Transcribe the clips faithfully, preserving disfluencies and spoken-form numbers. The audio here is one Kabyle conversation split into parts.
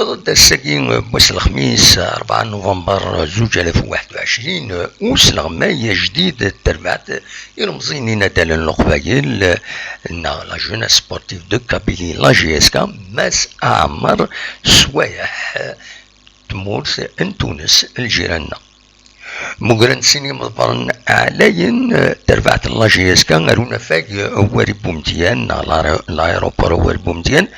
Ass-agi n wass n lexmis, rebɛa november zuǧ alaf u waḥed u ɛecrin, usleɣmay ajdid n terbaɛt ilemẓiyen n yinaddalen n Leqbayel, neɣ la Jeunesse Sportive de Kabylie, la J S K, Mass Ɛmer Swayeḥ, tmurt n Tunes, lǧiran-nneɣ. Mmugren sin imeḍbaren ɛlayen, eh, terbaɛt n la J S K ar unafag, eh, Wari Bumedyan, neɣ l'aéro-, l'aéroport Wari Bumedyan,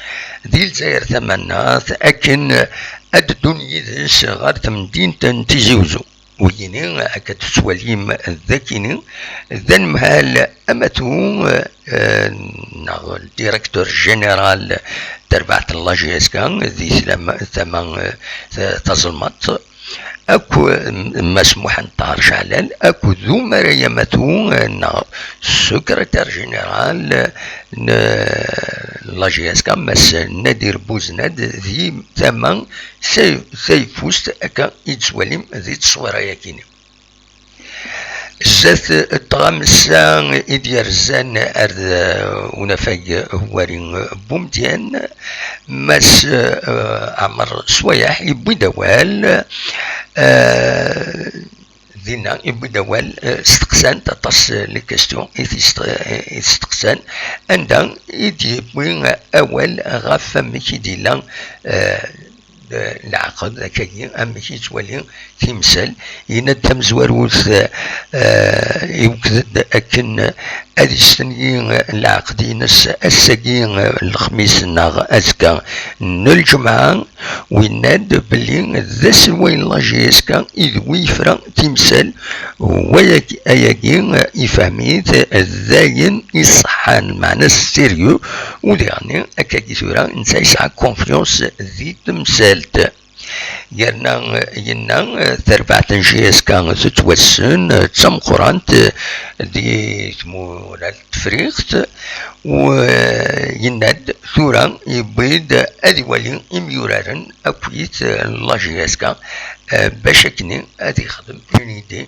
di Lezzayer Tamannaɣt, akken, eh, ad ddun yid-s ɣer temdint n Tizi Uzzu. Wigini, akka tettwalim dakini, d anemhal amatu, eh, neɣ le directeur général n terbaɛt n la J S K di tama, tama, eh, tazelmaḍt, akk Mass Muḥend Ṭaher Ceɛlal, akked umaray amatu, eh, neɣ secrétaire général n la J S K, Mass Nadir Buznad, di tama tay-, tayeffust, akka i d-tettwalim di tteswira-yakini. Zdat n tɣamsa i d-yerzan ar d, eh, unafag Wari Bumedyan, Mass, eh, Ɛmer Swayeḥ yewwi-d awal, eh, dinna yewwi-d awal, eh, steqsan-t aṭas, eh, les questions i t-isteq-, i t-isteqsan, anda i d-yewwi awal ɣef wamek i d-yella, eh, leɛqed akkagi, amek yettwali timsal. Yenna-d tamezwarut, eh, iwekked-d akken ad istenyi leɛqed-ines ass-agi, eh, lexmis neɣ azekka n lǧemɛa, u yenna-d belli d aselway n la J S K i d wi yefra timsal, u ayagi, ayagi, eh, ifhem-it d ayen iṣeḥḥan, meɛna sérieux, u diɣenni akkagi tura netta yesɛa confiance di temsalt. Yerna, eh, yenna, eh, tarbaɛt n J S K tettwassen, eh, d tameqqrant, eh, di tmura n Tefriqt, u, eh, yenna-d tura yewwi-d ad iwali imyuraren akkit, eh, n la J S K, eh, bac akken ad ixdem une idée,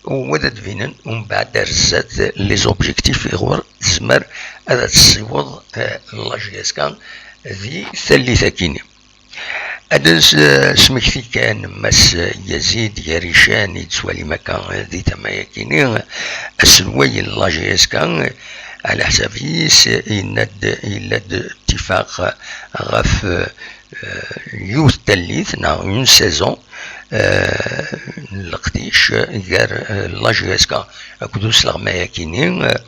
u ad d-binen umbeɛd ar zdat les objectifs iɣur tezmer ad tessiweḍ, eh, la J S K di tallit akini. Ad as-, eh, smekti kan Mass Yazid Garican i d-tettwalim akka, eh, di tama-yakini, eh, aselway n la J S K, eh, ɛla ḥsab-is, eh, yenna-d, yella-d ttifaq ɣef, eh, yiwet tallit neɣ une saison, eh, n leqdic gar, eh, la J S K akked usleɣmay-akini, eh,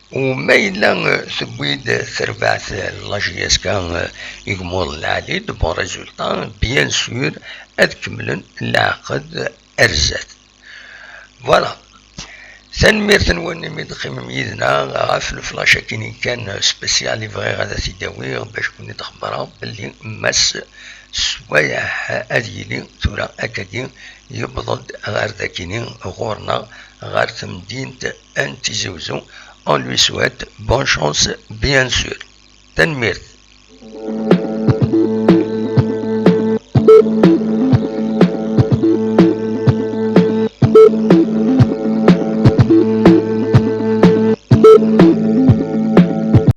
u ma yella, eh, tewwi-d terbaɛt, eh, la J S K, eh, igmuḍ lɛali, de bons résultats, bien sûr, ad kemmlen leɛqed ar zdat. Voilà. Tanemmirt-nwen imi d-teqqimem yid-neɣ ɣef le flash-akini kan spécial i bɣiɣ ad t-id-awiɣ bac ken-id-xebbreɣ belli Mass Swayeḥ ad yili tura akkagi yewweḍ-d ɣer dakini ɣur-neɣ ɣer temdint n Tizi Uzzu. On lui souhaite bonne chance, bien sûr. Tanemmirt.